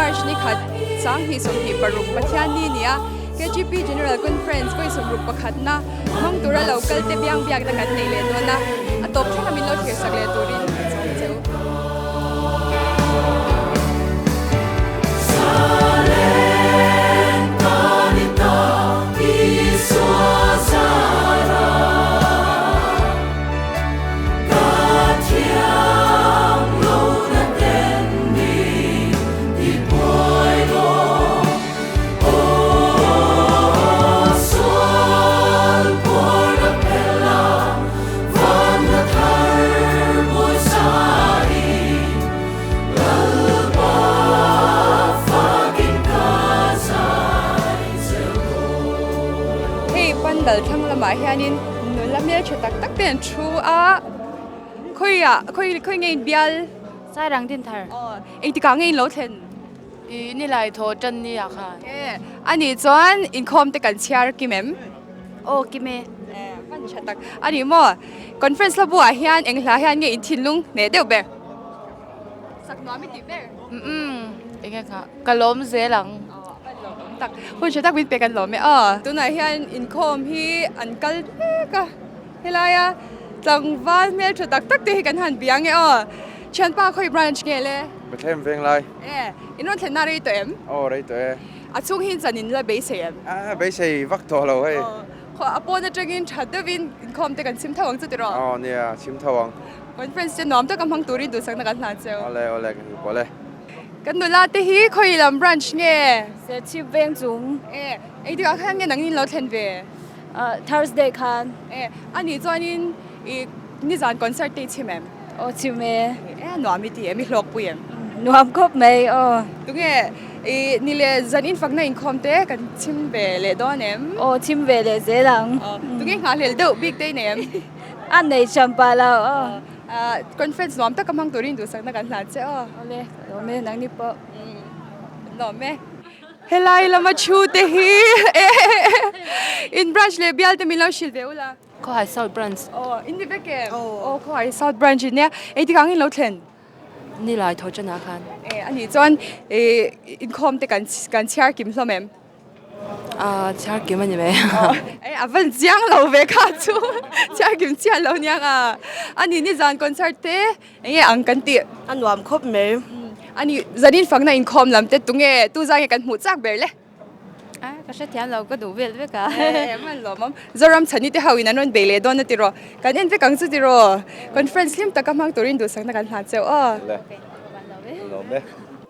March ni khat 2026 Pathianni nia KGP General Conference vawi sawmruk pakhatna hmang tura lo kal te biang biakna kan nei leh dawn a, a tawp thleng a min lo thirsak leh turin kan sawm che u. Hei pandal thlang lamah hianin nula hmeltha tak tak te an thu a khawiah khawi khawi nge in bial Sairang Dinthar. Aw engtikah nge in lo thlen? I nilai thaw tan ni ah khan. E ani chuan inkhawm te kan chhiar kim em? Aw kim e. E van tha tak ani maw conference la buah hian eng hla hian nge in thinlung hneh deuh ber? Sak nuam i tih ber? Umm enge kha ka lawm zel ang. Aw van lawm awm tak hun tha tak min pe kan lawm e aw. Tunah hian inkhawm hi an kal mek a helaia tlangval hmeltha tak tak te hi kan han bia nge aw. Thianpa khawi branch nge le? Bethlehem veng lai. E, in rawn thlenna rei tawh em? Aw, rei tawh e. A chhung hi chan in la beisei em? A, beisei vak tawh lo hei. Aw, khaw a pawn atangin tha deuhin inkhawm te kan chim tho ang chu tiraw? Aw, nia, chim tho ang. Conference te nuam taka hmang turin duhsakna kan hlan cheu. Awle, awle, kan hmu pawh le. Kan nula te hi khawi lam branch nge? Serchhip veng chung. E, engtikah khan nge nangin lo thlen ve? Thursday khan. E, anih chuanin i nizan concert te i chim em? Aw chim e. E nuam i ti em i hlawkpui em? Nuam khawp mai aw. Tunge i ni leh zan infakna inkhawm te kan chim ve leh dawn em? Aw chim ve leh zel ang. Aw tunge nghahhlelh deuh bik te i nei em? A nei hran pah lo aw. Conference nuam taka hmang turin duhsakna kan hlan che aw. Awle ka lawm e nangni pawh. Kan lawm e. Helai lama thu te hi in branch leh bial te min lo hrilh ve ula. Khawhai South Branch. Aw, in ni vek em? Aw, Khawhai South Branch in nia. Engtik ang in lo thlen? Nilai thaw chanah khan. E, a nih chuan e, inkhawm te kan kan chhiar kim hlawm em? A, chhiar kim a ni mai. Aw, e, a van chiang lo ve kha chu. Chhiar kim chiah lo niang a. A nih nizan concert te enge ang kan tih? A nuam khawp mai. A nih zanin fakna inkhawm lam te tunge tu zai nge kan hmuh chak ber le? A ka hrethiam lo ka duh vel vek a. Em an lawm awm. Zoram chhani te ho in an rawn bei leh dawn a tiraw. Kan en vek ang chu tiraw. Conference hlim taka hmang turin duhsakna kan hlan cheu aw. Le. Lawm e.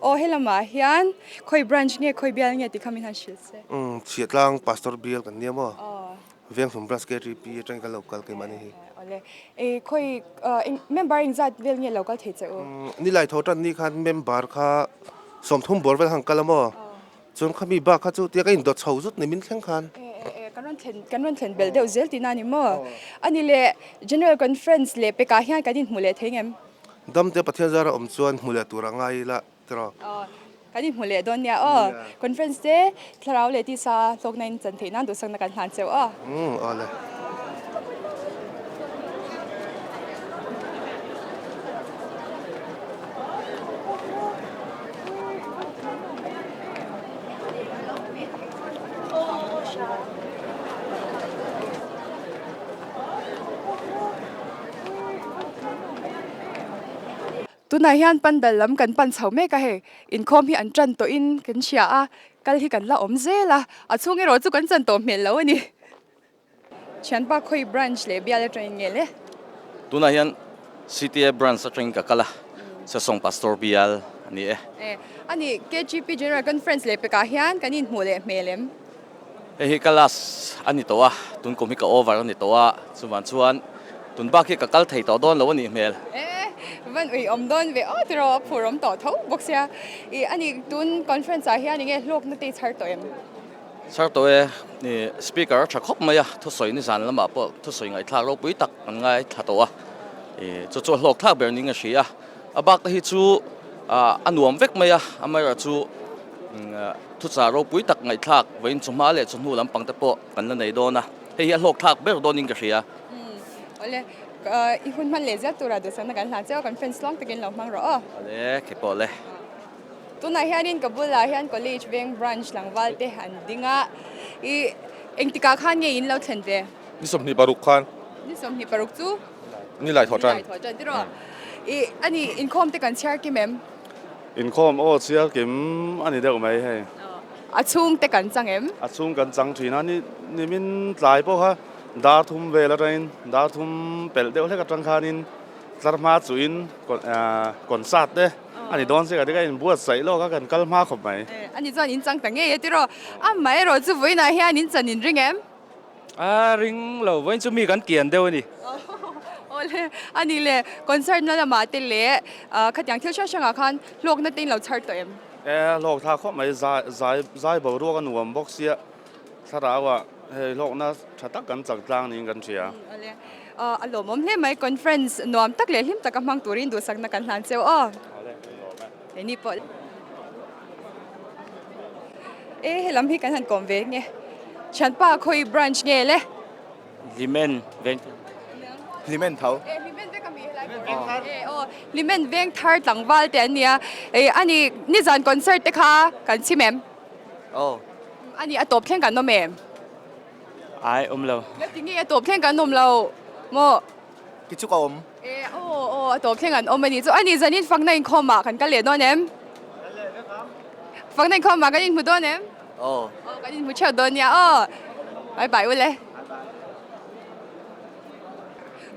Aw helamah hian khawi branch nge khawi bial nge tih kha min han hrilh se. Umm Chhiatlang Pastor bial kan nia maw. Venghlum branch KTP atangin kan lo kal keimah ni hi. Awle. E khawi member engzat vel nge lo kal thei che u? Nilai tho tan ni khan member kha 30 bawr vel khan kal a maw. Chuan khami bak kha chu tia ka indawt chho zut ni min thleng khan. E e e kan rawn thlen kan rawn thlen belh deuh zel tihna a ni maw? A ni leh General Conference leh pekah hian kan inhmu leh thei ngem? Damte Pathian zara awm chuan hmu leh tur a ngai ila tiraw? Aw kan inhmu leh dawn nia aw. Conference te thlarau leh tisa hlawkna in chan theih nan duhsakna kan hlan cheu aw. Umm aw le. Tunah hian pandal lam kan pan chho mek a hei, inkhawm hi an tan tawhin kan hria a, kal hi kan la awm zel a, a chhung erawh chu kan chan tawh hmel lo a ni. Thianpa khawi branch leh bial atangin nge le? Tunah hian CTA branch atangin ka kal a, Sesawng Pastor bial a ni e. E, a ni, KGP General Conference leh pekah hian kan inhmuh leh hmel em? Hei hi ka last a ni tawh a, tun kum hi ka over a ni tawh a, chuvang chuan tun bak hi ka kal thei tawh dawn lo a nih hmel. E, van ui awm dawn ve aw tiraw, a phur awm tawh tho bawk sia. I, a ni, tun conference ah hian enge hlawkna te i chhar tawh em? Sir tawh e, i speaker a tha khawp mai a, thusawi nizan lamah pawh thusawi ngaihthlak ropui tak an ngaithla tawh a, i chu chu a hlawk thlak ber ning a hria a, a bak te hi chu a nuam vek mai a, amaherawhchu thuchah ropui tak ngaihthlak vawiin chawhma leh chawhnu lampang te pawh kan la nei dawn a, hei hi a hlawk thlak ber dawnin ka hria. Awle, i hun hman leh zel tura duhsakna kan hlan che a, conference tluang takin lo hmang rawh aw. Awle, keipawh le. Tunah hianin ka bulah hian College Veng Branch tlangval te an ding a, i engtikah khan nge in lo thlen ve? Ni 26 khan. Ni 26 chu? Ni lai thawh tan. Ni lai thawh tan tiraw? I ani inkhawm te kan chhiar kim em? Inkhawm aw chhiar kim a ni deuh mai hei. A chhung te kan chang em? A chhung kan chang thin a, ni nimin tlai pawh kha dar thum vel atangin dar thum pelh deuh hlek atang khanin tlar hma chuhin concert te a ni dawn chiah ka ti ka inbuatsaih lawk a kan kal hma khawp mai. A ni chuan in chang ta ngei e tiraw? Amaherawh chu vawiinah hian in chan in ring em? A ring lo, vawiin chu mi kan kian deuh a ni. Awle, a ni le, concert na lamah te leh khatiang thil hrang hrangah khan hlawkna te in lo chhar tawh em? E, hlawk thlak khawp mai, zai zai zai boruak a nuam bawk sia, thlarauah hei hlawkna tha tak kan chak tlang niin kan hria. Awle, a lawmawm hle mai, conference nuam tak leh hlim taka hmang turin duhsakna kan hlan cheu aw. Awle, lawm e. Keini pawh. E helam hi kan han kawm ve nge. Thianpa khawi branch nge le? Hlimen veng thar. Hlimen tho. E Hlimen vek ami helai pawh. E aw Hlimen veng thar tlangval te an nia. E ani nizan concert te kha kan chhim em? Aw. Ani a tawp thleng kan awm em? Ai awm lo. Ngati nge a tawp thleng kan awm lo maw? Ki chu ka awm. E aw aw a tawp thleng an awm a ni chu. A ni zanin fakna inkhawm ah kan kal leh dawn em? Kal leh vek ang. Fakna inkhawm ah kan inhmu dawn em? Aw. Aw kan inhmu theuh dawn nia aw. Bye bye ule.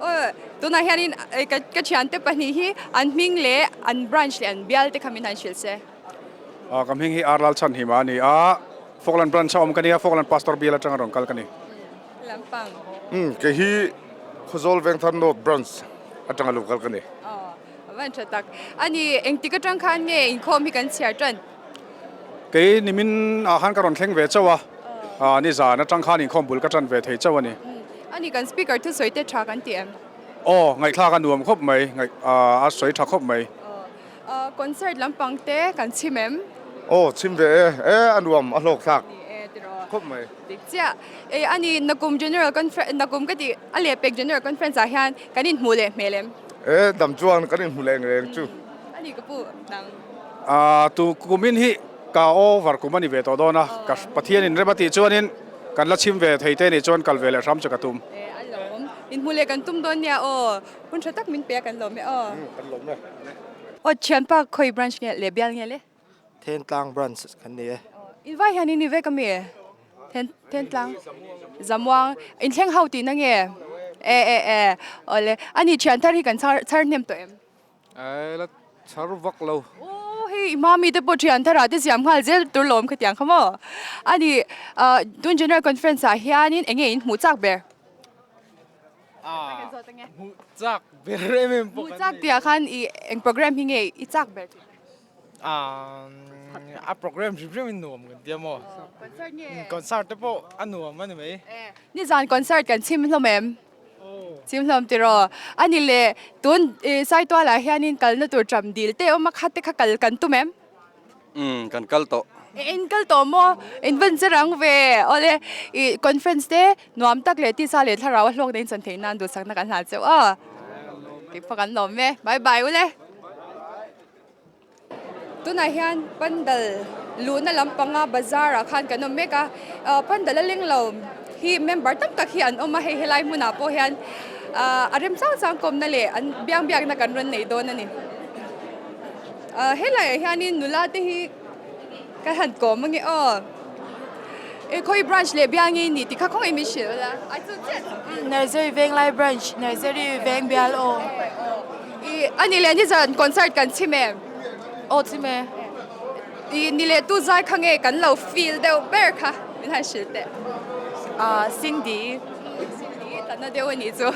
Aw tunah hianin ka ka thiante pahnih hi an hming leh an branch leh an bial te kha min han hrilh se. Aw ka hming hi R Lalchhanhima a ni a, Falkland branch a awm ka nia, Falkland Pastor bial atanga rawn kal ka ni. Lampang. Umm kei hi Khawzawl Vengthar North Branch atanga lo kal ka ni. Aw a van tha tak. Ani engtik atang khan nge inkhawm hi kan chhiar tan? Kei nimin ah khan ka rawn thleng ve chauh a, ah nizan atang khan inkhawm bul ka tan ve thei chauh a ni. Ani kan speaker thusawi te tha kan ti em? Aw ngaihthlak a nuam khawp mai, ngaih ah a sawi tha khawp mai. Aw concert lampang te kan chhim em? Aw chhim ve e, e a nuam a hlawk thlak khawp mai. Dik chiah. E ani Nakum General Conference Nakum ka tih a lehpek General Conference ah hian kan inhmuh leh hmel em? E dam chuan kan inhmu leh reng chu. Ani ka pu nang. Ah tu kumin hi ka over kum a ni ve tawh dawn a, ka Pathian in rem a tih chuanin kan la chhim ve thei te nih chuan kal ve leh hram chu ka tum. E a lawm. Inhmuh leh kan tum dawn nia aw. Hun tha tak min pe a kan lawm e aw. Kan lawm e. Aw thianpa khawi branch nge leh bial nge le? Thentlang branch kan nei e. In vai hian in ni vek ami? Then Thentlang Zamuang in thleng ho tihna nge? E e e awle ani thian thar hi kan chhar chhar hnem tawh em? Ai la chhar vak lo. Aw hei i mami te pawh thian thar ah te siam nghal zel tur lawm khatiang kha maw? Ani tun general conference ah hianin enge in hmuh chak ber? Hmuh chak ber em em pawh Hmuh chak tihah khan i eng program hi nge i chak ber tih? A program hrim hrim in nuam kan tia maw? Concert nge? Concert te pawh a nuam a ni mai. Nizan concert kan chhim hlawm em? Chhim hlawm tiraw? A ni le, tun Saitualah hianin kalna tur ṭam dil te awm a kha te kha kal kan tum em? Umm kan kal tawh. In kal tawh maw? In van che rang ve. Awle i conference te nuam tak leh tisa leh thlarau a hlawk na in chan theih nan duhsakna kan hlan cheu a. Keipawh kan lawm e. Bye bye ule. Tunah hian pandal luhna lampanga bazar ah khan kan awm mek a. Pandal a leng lo hi member tam tak hi an awm a hei helai hmunah pawh hian a rem chang chang kawmna leh an biang biakna kan rawn nei dawn a ni. Helaiah hianin nula te hi ka han kawm ange aw. E khawi branch leh bial nge ni tih kha khawngaih min hrilh ula. A chu chiah chu. Nursery Venglai branch, Nursery Veng bial aw. I ani leh nizan concert kan chhim em? Aw chhim e. I ni leh tu zai kha nge kan lo feel deuh ber kha min han hrilh teh. Ah Cindy. Cindy tana deuh a nih chu.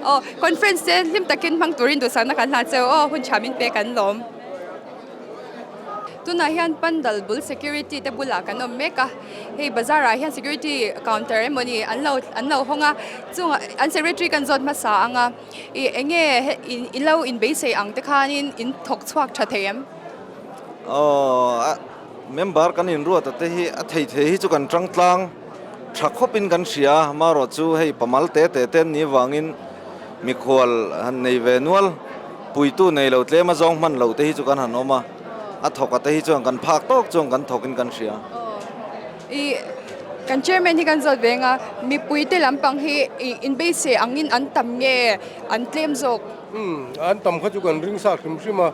Aw conference te hlim takin hmang turin duhsakna kan hlan cheu aw hun tha min pe kan lawm. Tunah hian pandal bul security te bulah kan awm mek a, hei bazar ah hian security counter emawni an lo an lo hawng a, chungah an secretary kan zawt hmasa ang a, ih eng nge in lo inbeisei ang te khanin in thawk chhuak tha thei em? Aw, a member kan inruat a te hi a thei thei hi chu kan tang tlang tha khawpin kan hria a, amaherawh chu hei pamal te te te an nih avangin mikhual han nei ve nual, puitu nei lo tlem a zawng hman loh te hi chu kan han awm a. A thawk a te hi chuan kan phak tawk chuan kan thawk in kan hria. I kan chairman hi kan zawt ve anga mipui te lampang hi i inbeise angin an tam nge an tlem zawk? Umm an tam kha chu kan ring sa hrim hrim a,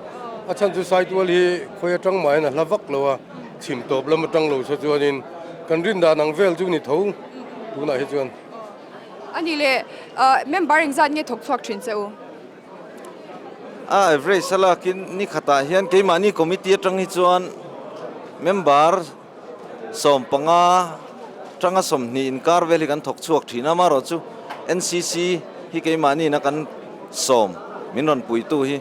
a chhan chu Saitual hi khawi atang mahin a hla vak lo a, chhim tawp lam atang lo sa chuanin kan rin dan ang vel chu ni tho tunah hi chuan. Ani leh member engzat nge thawk chhuak thin che u? A average a lakin ni khatah hian keimahni committee atang hi chuan member 15 tanga 20 inkar vel hi kan thawk chhuak thin a, amaherawh chu NCC hi keimahni ina kan sawm min rawn puitu hi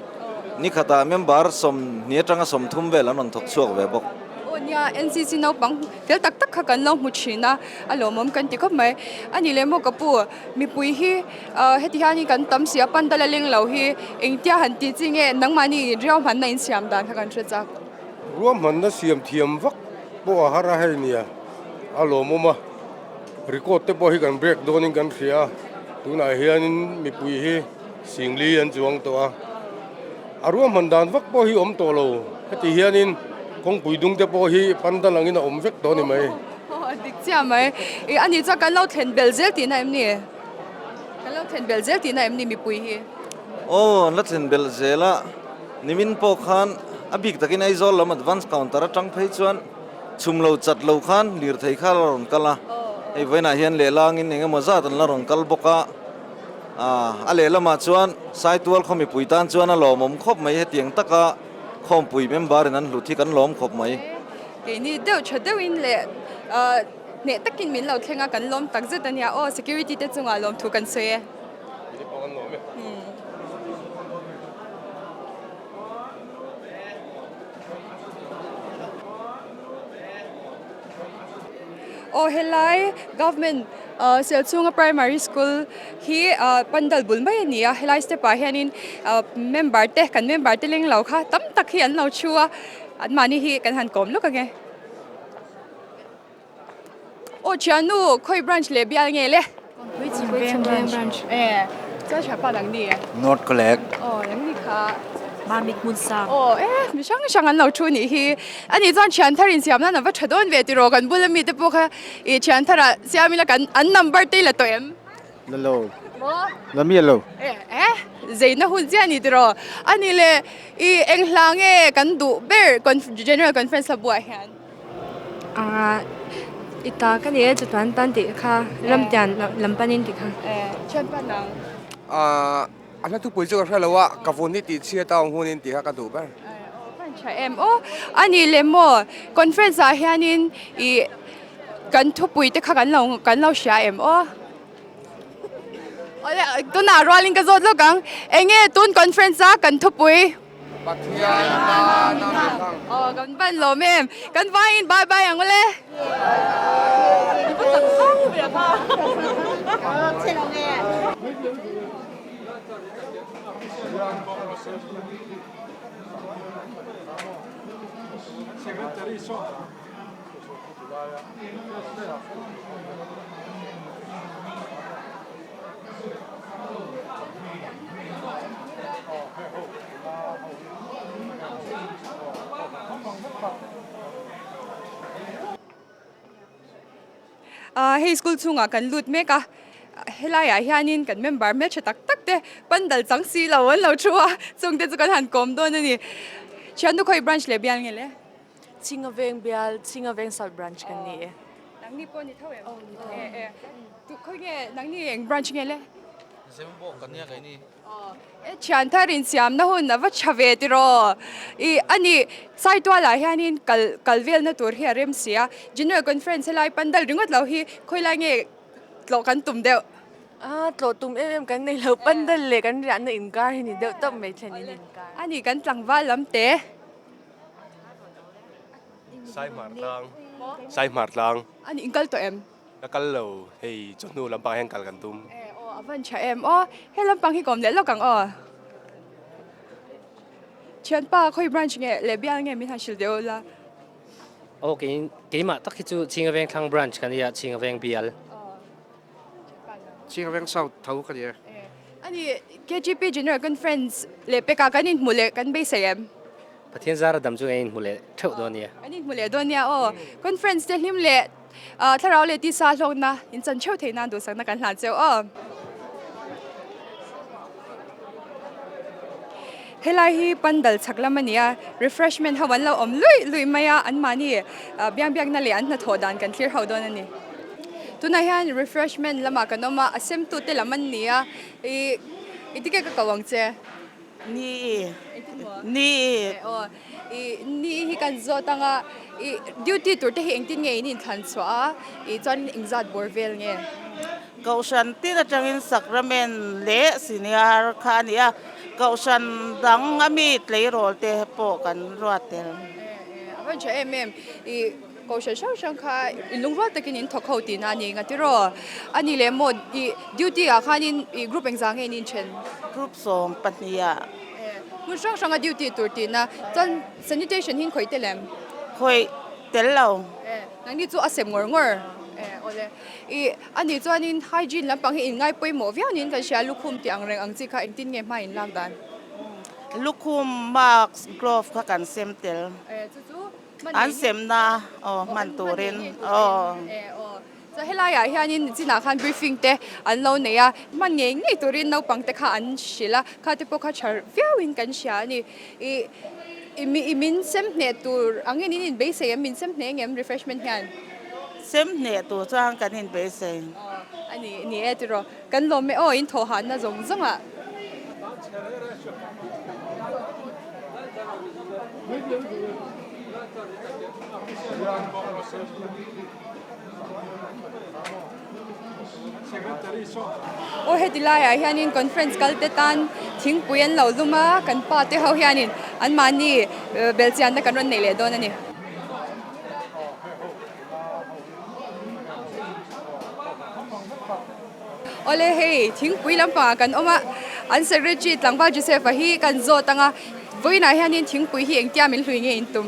ni khatah member 20 atanga 30 vel an rawn thawk chhuak ve bawk. Aw nia, NCC naupang fel tak tak kha kan lo hmu thin a, a lawmawm kan ti khawp mai. A ni leh maw ka pu, mipui hi heti hianin kan tam si a, pandal a leng lo hi engtia han tih chi nge nangmahni ruahmanna insiam dan kha kan hre chak. Ruahmanna siam thiam vak pawh a har a hei nia, a lawmawm a, record te pawh hi kan break dawnin kan hria a, tunah hianin mipui hi singli an chuang tawh a, a ruahman dan vak pawh hi awm tawh lo, heti hianin kawngpui dung te pawh hi pandal angin a awm vek tawh a ni mai. Aw a dik chiah mai, ih ani chuan kan lo thlen belh zel tihna em ni? Kan lo thlen belh zel tihna em ni mipui hi? Aw an la thlen belh zel a. Nimin pawh khan a bik takin Aizawl lam advance counter atang phei chuan chhum lo chat lo khan lirthei kha la rawn kal a, hei vawiinah hian lehlangin eng emaw zat an la rawn kal bawk a, a lehlamah chuan Saitual khaw mipui tan chuan a lawmawm khawp mai hetiang taka khawmpui member in an hlut hi kan lawm khawp mai. Keini deuh tha deuhin leh hneh takin min lo thleng a, kan lawm takzet a nia aw, security te chungah lawmthu kan sawi e. Aw helai government Selchhunga primary school hi pandal bul mai a ni a helai step ah hianin member te kan member te leng lo kha tam tak hi an lo thu a an mahni hi kan han kawm lawk ange. Aw thiannu khawi branch leh bial nge le? Puichhim veng branch. E chuan thianpa nang ni? North Collect. Aw nang ni kha. Mamit hmun sang. Aw e mi hrang hrang an lo thu nih hi. Ani chuan thian thar in siam nan a va tha dawn ve tiraw kan bula mi te pawh kha i thian thar ah siam ila kan an number te i la tawh em? La lo. Maw? La miah lo. E e zeina hun chiah ni tiraw. Ani le i eng hla nge kan duh ber general conference la buah hian? I ta ka ni e chatuan tan tih kha ramtian lam panin tih kha. Thianpa nang. A hla thupui chu ka hre lo a, ka vun hi tih chhiat a awm hunin tih kha ka duh ber. Kan tha em aw. A ni leh maw conference ah hianin i kan thupui te kha kan lo kan lo hria em aw. Awle tunah rualin ka zawt lawk ang. Enge tun conference a kan thupui? Pathian tan a min hlang. Aw kan van lawm em. Kan vaiin bye bye ang ule. Secretary saw. Hei school chhungah kan lut mek a, helaiah hianin kan member hmeltha tak tak te pandal chang si lo an lo thu a, chungte chu kan han kawm dawn a ni. Thiannu khawi branch leh bial nge le? Chhinga Veng bial, Chhinga Veng South Branch kan ni e. Nangni pawh ni tho em? Aw ni tho. E e. Tu khawi nge nangni eng branch nge le? Zembawk kan nia keini. Aw. E thian thar insiamna hun a va tha ve tiraw? I ani Saitualah hianin kal kal velna tur hi a rem si a. General Conference helai pandal ringawt lo hi khawi lai nge tlawh kan tum deuh? A tlawh tum em em kan nei lo, pandal leh kan riahna inkar hi ni deuh tawp mai thlen in inkar. Ani kan tlangval lam te. Saihmar tlang Saihmar tlang A nih kal tawh em? Ka kal lo, hei chawhnu lampang hian kal kan tum. E aw a van tha em aw, he lampang hi kawm leh lawk ang aw. Thianpa khawi branch nge leh bial nge min han hrilh deuh la. Aw kei keimah tak hi chu Chhinga Vengthlang branch ka nia, Chhinga Veng bial. Chhinga Veng South tho ka ni e. Ani KGP General Conference leh pekah kan inhmuh leh kan beisei em? Pathian zara dam chu kan inhmu leh theuh dawn nia. Kan inhmu leh dawn nia aw. Conference te hlim leh thlarau leh tisa hlawkna in chan theuh theih nan duhsakna kan hlan cheu aw. Helai hi pandal chhak lam a ni a, refreshment ho an lo awm luih luih mai a, anmahni biang biakna leh an hnathawh dan kan thlir ho dawn a ni. Tunah hian refreshment lamah kan awm a, a semtute lam an ni a, ih i tike ka ko ang che. Ni ni aw ih ni hi kan zawt ang a, ih duty tur te hi engtin nge in inthlan chhuah a, ih chuan engzat bawr vel nge? Kohhran tin atangin Sacrament leh Senior kha a ni a, Kohhran dang a mi tleirawl te pawh kan ruat tel. A van tha em em, ih Kohhran hrang hrang kha i lungrual takin in thawk ho tihna a ni nga tiraw? A ni leh maw ih duty ah khanin ih group engzah nge in inthen? Group 12 ah. Hmun hrang hranga duty tur tihna chuan sanitation hi in khawih tel em? Khawih tel lo. Nangni chu a sem ngawr ngawr. Awle. Ih a nih chuanin hygiene lampang hi in ngai pawimawh viau niin kan hria lukhum tih ang reng ang chi kha engtin nge hma in lak dan? Lukhum, mask, glove kha kan sem tel. Chu chu An semna aw hman turin aw. Chuan helaiah hianin chinah khan briefing te an lo nei a, hman ngei ngei turin naupang te kha an hrilh a, kha te pawh kha tha viauin kan hria a ni. Ih i min sem hneh tur angin in inbeisei em, min sem hneh engem refreshment hian? Sem hneh tur chuan kan inbeisei. Aw a ni ni e tiraw. Kan lawm e aw in thawhhahna zawng zawng ah. Aw heti laiah hianin conference kal te tan thingpui an lo lum a, kan pa te ho hianin anmahni belhchianna kan rawn neih leh dawn a ni. Awle hei thingpui lampangah kan awm a, an secretary tlangval Joseph-a hi kan zawt ang a, vawiinah hianin thingpui hi engtia min hlui nge in tum?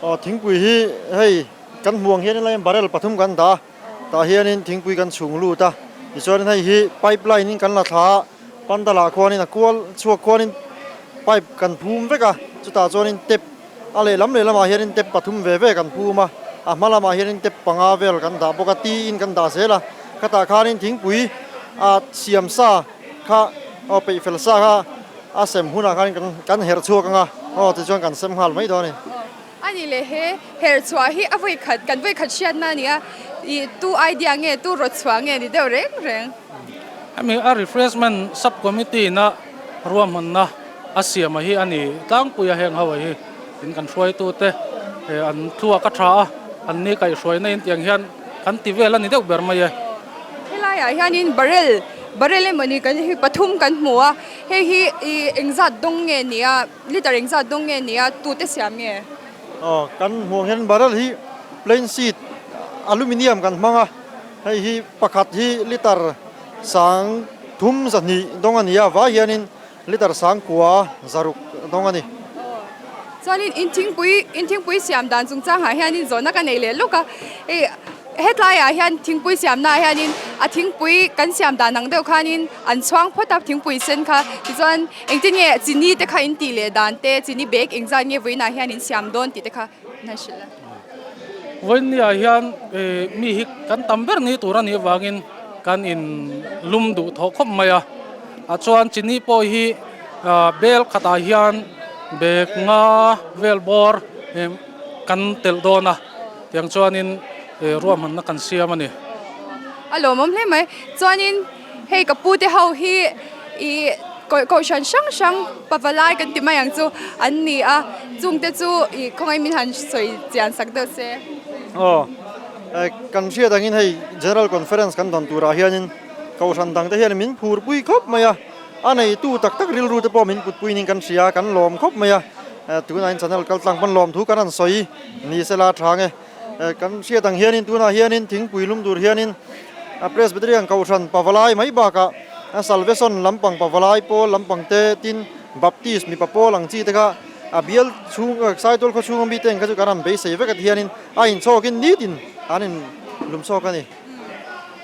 Aw thingpui hi hei kan hmuh ang hianin lai barrel pathum kan dah a, tah hianin thingpui kan chhung lut a, tichuanin hei hi pipe line in kan la thla a, pandalah khuanin a kual chhuak khuanin pipe kan phum vek a, chutah chuanin tap A lehlam lehlamah hianin tep pathum ve ve kan phum a, a hma lamah hianin tep panga vel kan dah bawk a, tiin kan dah zel a. Khatah khanin thingpui a siam sa kha aw peih fel sa kha a sem hunah khanin kan kan herh chhuak ang a, aw tichuan kan sem nghal mai dawn a ni. A ni leh he herh chhuah hi a vawikhat kan vawikhat hriatna a ni a, ih tu idea nge tu rawt chhuah nge ni deuh reng reng. Hemi a refreshment sub committee na ruahmanna a siam a hi a ni tlangpui a heng ho a hi in kan hruaitu te an thluak a tha a an ni kaihhruaina in tiang hian kan ti vel a ni deuh ber mai e. Helai ah hianin barrel barrel emawni kan hi pathum kan hmu a hei hi ih engzat dawng nge ni a liter engzat dawng nge ni a tute siam nge? Aw kan hmuh ang hian barrel hi plain sheet aluminium kan hmang a hei hi pakhat hi liter sang thum zahnih dawng a ni a vai hianin Liter sangkua zaruk dawng a ni. Chuanin in thingpui in thingpui siam dan chungchangah hianin zawhna ka nei leh lawk a, hei hetlaiah hian thingpui siamnaah hianin a thingpui kan siam dan ang deuh khanin an chhuang phawt a thingpui sen kha tichuan engtin nge chini te kha in tih leh dan te chini bag engzat nge vawiinah hian in siam dawn tih te kha an han hrilh a. Vawiinniah hian mi hi kan tam ber ni tur a nih avangin kan in lum duh thawh khawp mai a, ah chuan chini pawh hi bel khatah hian bag nga vel bawr kan telh dawn a, tiang chuanin ruahmanna kan siam a ni. A lawmawm hle mai, chuanin hei ka pu te ho hi ih kohhran hrang hrang pavalai kan ti mai ang chu an ni a, chungte chu ih khawngaih min han sawi chian sak deuh se. Aw. Kan hriat angin hei General Conference kan dawn turah hianin Kohhran dangte hian min phurpui khawp mai a, a neitu tak tak rilru te pawh min putpuinin kan hria a, kan lawm khawp mai a, tunah in channel kal tlang pawn lawm thu kan han sawi ni se la tha nge. Kan hriat ang hianin tunah hianin thingpui lum tur hianin Presbyterian Kohhran Pavalai mai bakah Salvation lampang Pavalai pawl lampang te tin Baptist mipa pawl ang chi te kha a bial chhung Saitual khaw chhunga mite ang kha chu kan han beisei vek a ti hianin A inchhawkin nitin an in lum chhawk a ni.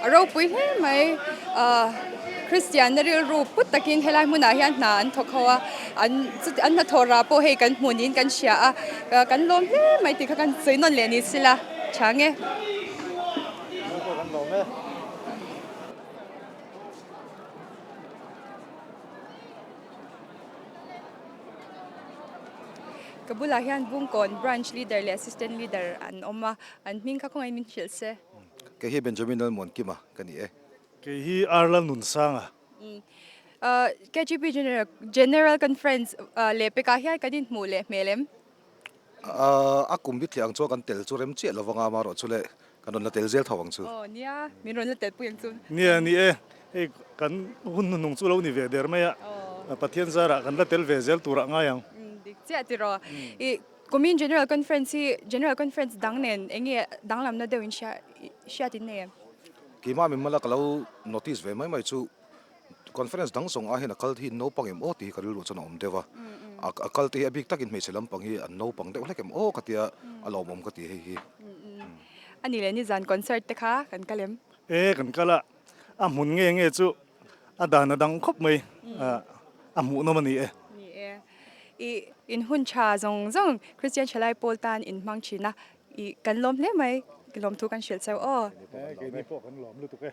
A ropui hle mai. Kristianna rilru put takin helai hmunah hian hna an thawk ho a, an chuti an hnathawh rah pawh hei kan hmu niin kan hria a, kan lawm hle mai tih kha kan sawi nawn leh ni sila tha nge. Ka bulah hian Bungkawn Branch Leader leh Assistant Leader an awm a, an hming kha khawngaih min hrilh se. Kei hi Benjamin Lalmuankima ka ni e. Kei hi Arla Nunsanga. KGP General General Conference leh pekah hian kan inhmuh leh hmel em? A kum bik thei ang chuan kan tel chu rem chiah lovang a, amaherawh chu le kan rawn la tel zel tho ang chu. Aw nia, min rawn la tel pui ang chu. Nia ni e, hei kan hun hnuhnung chu lo ni ve der mai a, Pathian zarah kan la tel ve zel turah ngai ang. Dik chiah tiraw. I Kumin General Conference hi General Conference dang nen eng nge danglamna deuh in hria hriat in nei em? Keimah min mala ka lo notice ve mai mai chu Conference dang zawng ah hian a kal hi naupang em aw tih hi ka rilru chuan a awm deuh a, a kal te hi a bik takin hmeichhe lampang hi an naupang deuh hlek em aw ka tia a lawmawm ka ti hei hi. A nih leh nizan concert te kha kan kal em? E kan kal a, a hmun nge nge chu a dan a dang khawp mai, a hmuhnawm a ni e. Ni e, i in hun tha zawng zawng Christian Thalai Pawl tan in hmang thin a, i kan lawm hle mai, lawmthu kan hrilh cheu aw. E keini pawh kan lawm lutuk e.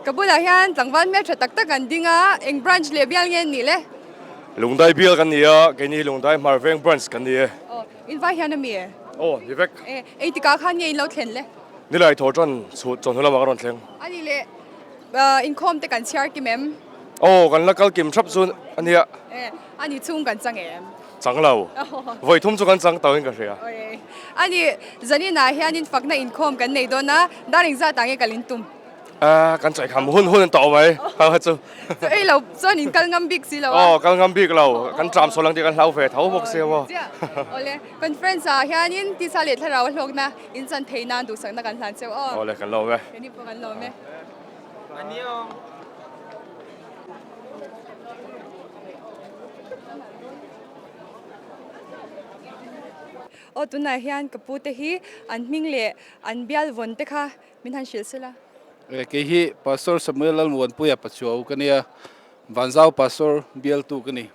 Ka bulah hian tlangval hmel tha tak tak an ding a, eng branch leh bial nge an nih le? Lungdai bial kan ni a, keini Lungdai Hmarveng branch kan ni e. Aw, in vai hian a mi e? Aw, ni vek. E, engtikah khan nge in lo thlen le? Nilai thaw tan chhut chawhnu lamah ka rawn thleng. A nih le, inkhawm te kan chhiar kim em? Aw, kan la kal kim thap chu a nia. E, a ni chhung kan chang em? Chang lo. Vawi thum chu kan chang tawhin ka hria. A ni, zaninah hianin fakna inkhawm kan nei dawn a, dar engzat ah nge kal in tum? A, kan chaihkham hun hun an tawh mai, kha kha chu. Chu ei lo chuan in kal ngam bik si lo a. Aw, kal ngam bik lo. Kan tram sawl ang tih kan hlau ve tho bawk si maw. Awle, conference ah hianin tisa leh thlarau a hlawkna in chan thei nan duhsakna kan hlan cheu aw. Awle, kan lawm e. Keini pawh kan lawm e. Aw tunah hian ka pu te hi an hming leh an bial vawn te kha min han hrilh sela. Kei hi Pastor Samuel Lalmuanpuia Pachuau ka nia, Vanzau Pastor bialtu ka ni.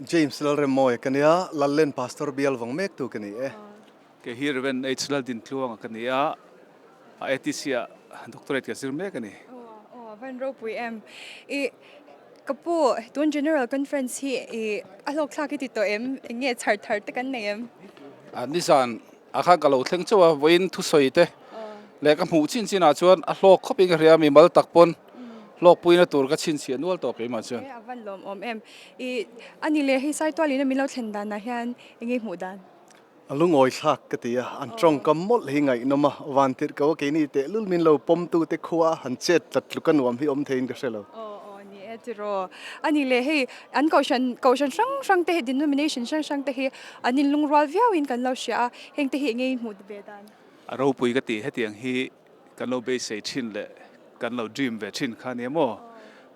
James Lalremmawia ka nia, Lallen Pastor bial vawng mektu ka ni e. Kei hi Rev. H. Laldintluanga ka ni a, ATC ah Doctorate ka zir mek a ni. Aw, a van ropui em. I ka pu, tun General Conference hi i a hlawk thlak i ti tawh em? Eng nge chhar thar te kan nei em? Nizan a khan ka lo thleng chauh a, vawiin thusawi te leh ka hmuh chin chinah chuan a hlawk khawp in ka hria a, mimal tak pawn hlawkpuina tur ka chhinchhiah nual tawh keimah chuan. A van lawmawm em. I a ni leh hei Saitualin a min lo thlen danah hian eng nge hmuh dan? A lungawi thlak ka ti a, an tawngkam mawlh hi ngaihnawm a, van tirh ko a keini tehlul min lo pawmtu te khua han chet tlat tluk a nuam hi awm theiin ka hre lo. Aw aw ni e tiraw. A ni leh hei an kohhran kohhran hrang hrang te hi denomination hrang hrang te hi an inlungrual viauin kan lo hria a, heng te hi enge in hmuh ve dan? A ropui ka ti hetiang hi kan lo beisei thin leh kan lo dream ve thin kha nia maw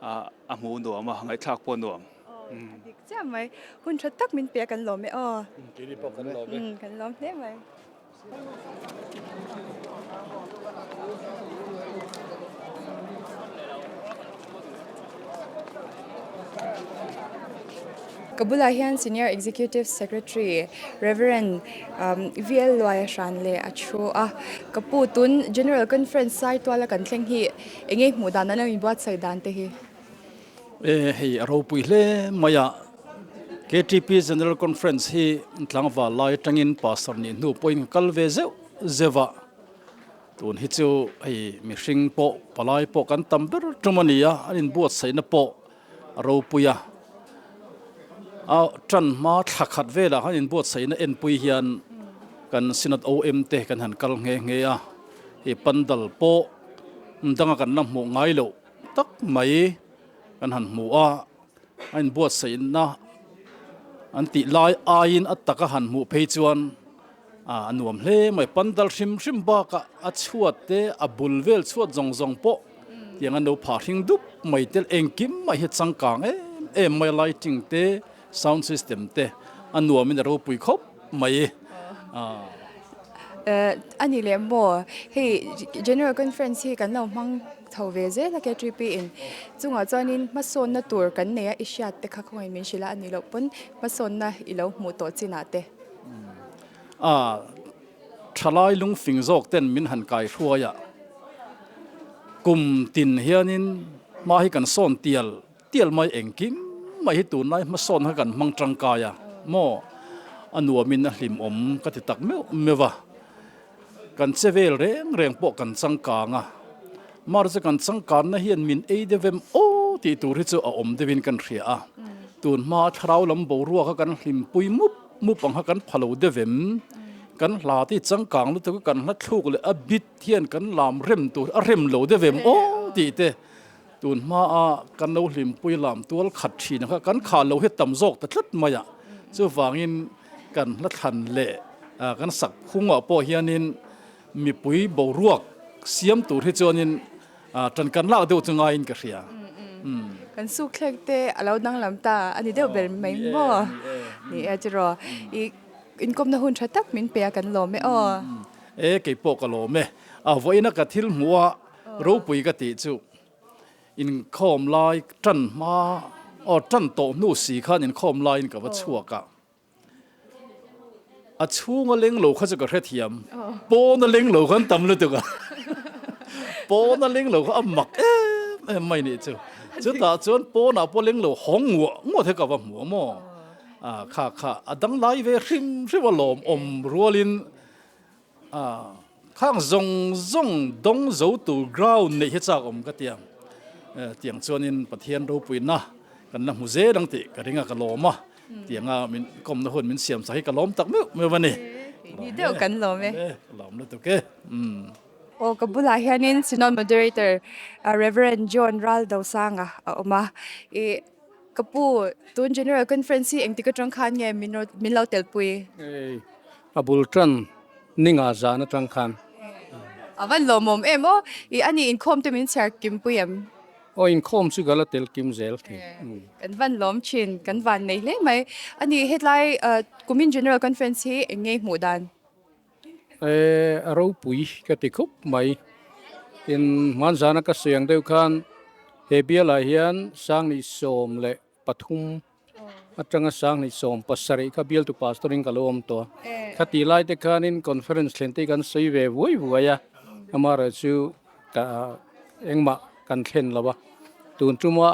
a hmuh nuam a, ngaihthlak pawh nuam. A dik chiah mai. Hun tha tak min pe a kan lawm e aw. Keini pawh kan lawm e. Kan lawm hle mai. Ka bulah hian Senior Executive Secretary Reverend VL Luaia hran leh a thu a. Ka pu tun General Conference Saituala kan thleng hi eng nge hmuh dan an lo inbuatsaih dan te hi? E hei a ropui hle mai a, KTP General Conference hi tlangval lai atangin pastor nih hnu pawhin ka kal ve zeuh zeuh a, tun hi chu hei mihring pawh palai pawh kan tam ber tum a ni a, an inbuatsaihna pawh a ropui a, a tan hma thla khat velah khan inbuatsaihna enpui hian kan Synod OM te kan han kal nghe nghe a, hei pandal pawh danga kan la hmuh ngai loh. Tak mai. kan han hmu a, a inbuatsaihna an tih lai aiin a taka han hmuh phei chuan a nuam hle mai. Pandal hrim hrim bakah a chhuat te a bul vel chhuat zawng zawng pawh tiang an lo phah hring dup mai tel engkim mai hi changkang em em mai a lighting te sound system te a nuamin a ropui khawp mai. A ni leh maw? Hei General Conference hi kan lo hmang chho ve zel a KTP in chungah chuanin hmasawnna tur kan nei a i hriat te kha khawngaih min hrilh a a nih loh pawn hmasawnna i lo hmuh tawh chinah te. A thalai lungfing zawk ten min han kai hruai a kum tin hianin hma hi kan sawn tial Tial mai engkim mai hi tunlai hmasawn kha kan hmang tangkai a maw? A nuamin a hlimawm ka ti tak meuh meuh a, kan che vel reng reng pawh kan changkang a, mahse kan changkanna hian min ei deuh em aw tih tur hi chu a awm deuhin kan hria a, tun hma thlarau lam boruak kha kan hlimpui mup mup ang kha kan pha lo deuh em? Kan hla te hi changkang lutuk a kan hla thluk leh a bit hian kan lam rem tur a rem lo deuh em aw tih te. Tun hmaa kan lo hlimpui lam tual khat thin kha kan khah lo hi tam zawk ta tlat mai a, chuvangin kan hla thlan leh kan sak phungah pawh hianin mipui boruak siam tur hi chuanin tan kan lak deuh chu ngaiin ka hria. Kan suk thlek te a lo danglam ta a ni deuh ber mai maw? Ni e tiraw? I inkawmna hun tha tak min pe a kan lawm e aw. E keipawh ka lawm e. A vawiina ka thil hmuh a Ropui ka tih chu inkhawm lai tan hma aw tan tawh hnu si khan inkhawm laiin ka va chhuak a, a chhunga leng lo kha chu ka hrethiam, pawna leng lo khan tam lutuk a, pawna leng lo kha a mak em em mai nih chu, chutah chuan pawnah pawh leng lo hawng nguah nguah te ka va hmu a maw, kha kha a danglai ve hrim hrim a lawmawm rualin. A khang zawng zawng dawng zo tur ground neih hi chak awm ka ti ang. Tiang chuanin Pathian ropuina kan la hmu zel ang tih ka ring a, ka lawm a. Tianga min kawmna hun min siam sak hi ka lawm tak meuh meuh a ni. Ni deuh kan lawm e. Ka lawm lutuk e. Aw ka bulah hianin Synod Moderator Rev. John Raldosanga a awm a. I Ka pu, tun General Conference hi engtik atang khan nge min min lo telpui? Hei, a bul tan ninga zan atang khan. A van lawmawm em aw, i ani inkhawm te min chhiar kim pui em? Aw, inkhawm chu ka la tel kim zel thei. Kan van lawm thin, kan van nei hle mai. Ani hetlai kumin General Conference hi eng nge i hmuh dan? E, a ropui ka ti khup mai. Tin, hmanzana ka sawi ang deuh khan he bialah hian 2013 atanga 2017 kha bialtu pastor-in ka lo awm tawh a. Khatih lai te khanin conference thlen te hi kan sawi ve vuai vuai a, amaherawhchu ka engmah kan thlen lo a. Tun tuma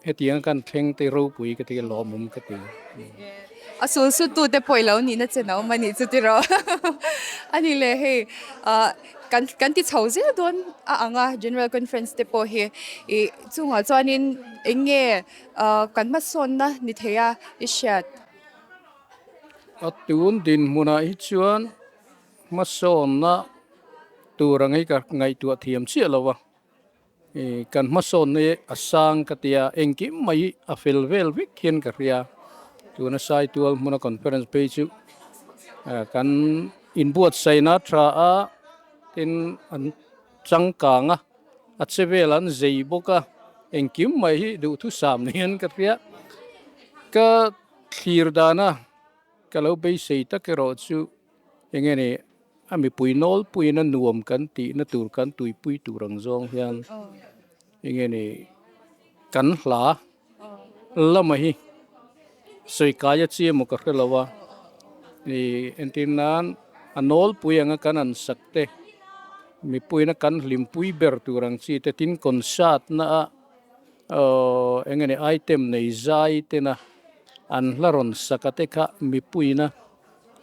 Hetiang kan thleng te ropui ka ti a lawmawm ka ti. A sul sut tu te pawh i lo nihna chen a awm a nih chu tiraw. A ni le hei kan kan ti chho zel dawn a ang a General Conference te pawh hi i chungah chuanin eng nge kan hmasawnna ni thei a i hriat. A tun dinhmunah hi chuan hmasawnna tur ang hi ka ngaihtuah thiam chiah lo a. Kan hmasawnna hi a sang ka ti a, engkim mai hi a fel vel vek hian ka hria. Tuna Saitual hmuna conference phei chu kan inbuatsaihna a tha a, tin an changkang a, a che vel an zei bawk a, engkim mai hi duhthusam niin ka hria. Ka thlir dana ka lo beisei tak erawh chu eng nge ni A mipui nawlpuiin a nuam kan tihna tur kan tuipui tur ang zawng hian enge ni kan hla lama hi sawi kai a chi emaw ka hre lo a, ih entir nan a nawlpui anga kan an sak te mipuiin a kan hlimpui ber tur ang chi te tin concert na a aww enge ni item nei zai tena an hla rawn sak a te kha mipuiin a.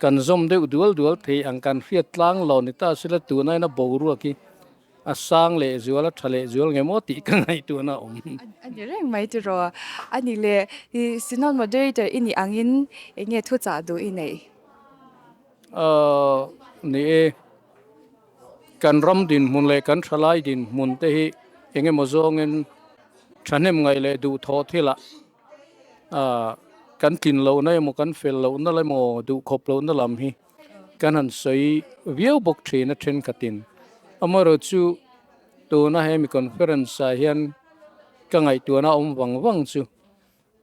Kan zawm deuh dual dual thei ang kan hriat tlang lo ni ta sila tunain a boruak hi a sang leh zual a tha leh zual nge maw tih ka ngaihtuahna a awm. A ni reng mai tiraw? A ni le, i Synod Moderator i nih angin eng nge thuchah duh i neih? Aw, ni e. Kan ram dinhmun leh kan thalai dinhmun te hi eng emaw zawngin. Thahnem ngaih leh duhthawh thilah kan tlin lohna emaw kan fel lohna emaw duhkhawp lohna lam hi kan han sawi viau bawk thin a thenkhatin. Amaherawhchu tuna hemi conference ah hian ka ngaihtuahna awm vang vang chu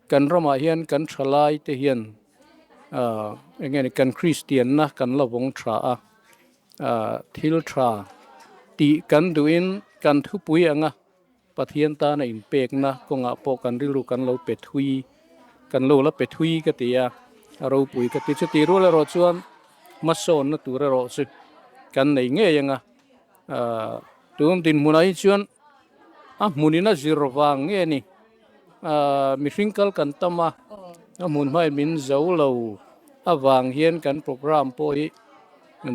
kan ramah hian kan thalai te hian eng nge ni kan Kristianna kan la vawng tha a, thil tha tih kan duhin kan thupui anga Pathian tana inpekna kawngah pawh kan rilru kan lo pe thui, kan lo la pe thui ka ti a, a ropui ka ti. Chuti rual erawh chuan hmasawnna tur erawh chu kan nei ngei ang a, tun dinhmunah hi chuan a hmunin a zir vang nge ni, mihring kal kan tam a, a hmun hmain min zo lo avang hian kan programme pawh hi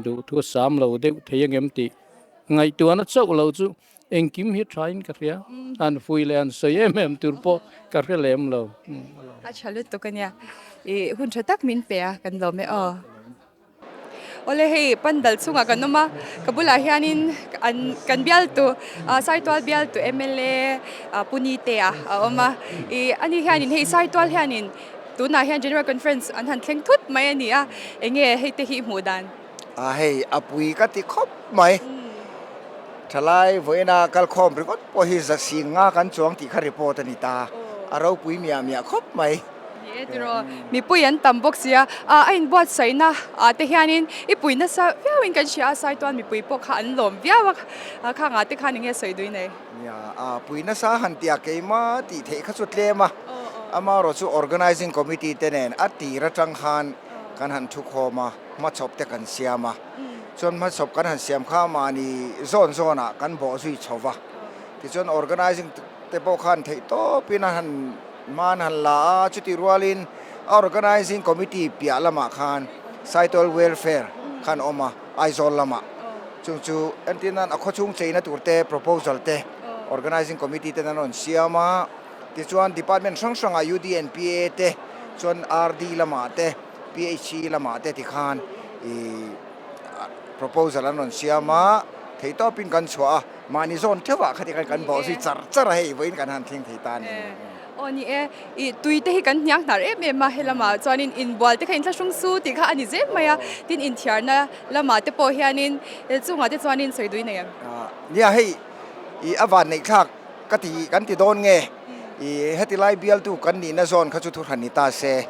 duhthu a sam lo deuh thei angem tih ngaihtuahna chauh lo chu Engkim hi thain ka hria, an fui leh an sawi em em tur pawh ka hre lem lo. A tha lutuk a nia, i hun tha tak min pe a, kan lawm e aw. Awle hei pandal chungah kan awm a, ka bulah hianin an kan bialtu Saitual bialtu mla Pu Nitea a awm a, i ani hianin hei Saitual hianin tunah hian General Conference an han thleng thut mai a ni a, enge hei te hi hmuh dan? A hei a pui ka ti khawp mai. Thalai vawiina kalkhawm ringawt pawh hi za sing nga kan chuang tih kha report a ni ta. A ropui miah miah khawp mai. Ni e tiraw, mipui an tam bawk sia. A inbuatsaihna ah te hianin i pui nasa viauin kan hria a, Saitual mipui pawh kha an lawm viau a, khang ah te khan enge sawi dui nei? Nia, a pui nasa han tia keima tih theih kha chu tlem a, amaherawh chu Organising Committee te nen a tir atang khan kan han thukhawm a. Hmachhawp te kan siam a, chuan hmachhawp kan han siam kha mahni zawn zawnah kan bawh zui chho va, tichuan organising te pawh khan theih tawpin a han hma an han la a, chutih rualin a organising committee piah lamah khan Saitual Welfare khan awm a, Aizawl lamah chung chu entir nan a khawchhung cheina tur te proposal te organising committee ten an rawn siam a, tichuan department hrang hrangah UDNPA te chuan RD lamah te. PHE lamah te tikhan ih proposal an rawn siam a, theihtawpin kan chhuah a, mahni zawn theuhah khati khan kan bawh zui char char a hei vawiin kan han thleng thei ta a ni. Aw ni e, ih tui te hi kan hniang hnar em em a, helamah chuanin inbual te kha inthlahrung su tih kha a ni zel mai a, tin inthiarna lamah te pawh hianin chungah te chuanin sawi dui nei em? Nia hei ih a van neih thlak ka ti kan ti dawn nge ih heti lai bialtu kan nihna zawn kha chu thu hran ni ta se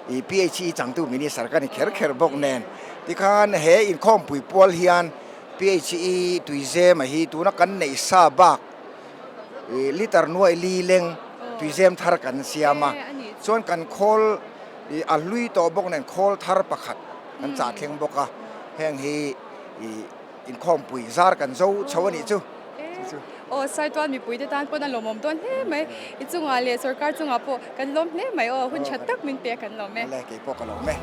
ih PHE changtu minister ka ni kher kher bawk nen tikhan he inkhawmpui pual hian PHE tuizem a hi tuna kan neih sa bak ih liter nuai li leng tuizem thar kan siam a chuan kan khawl ih a hlui tawh bawk nen khawl thar pakhat kan chah thleng bawk a heng hi ih Inkhawmpui zar kan zo chho a nih chu. Aw Saitual mipui te tan pawn a lawmawm dawn hle mai. I chungah leh sorkar chungah pawh kan lawm hle mai aw. Hun tha tak min pe a kan lawm e. Awle kei pawh ka lawm e.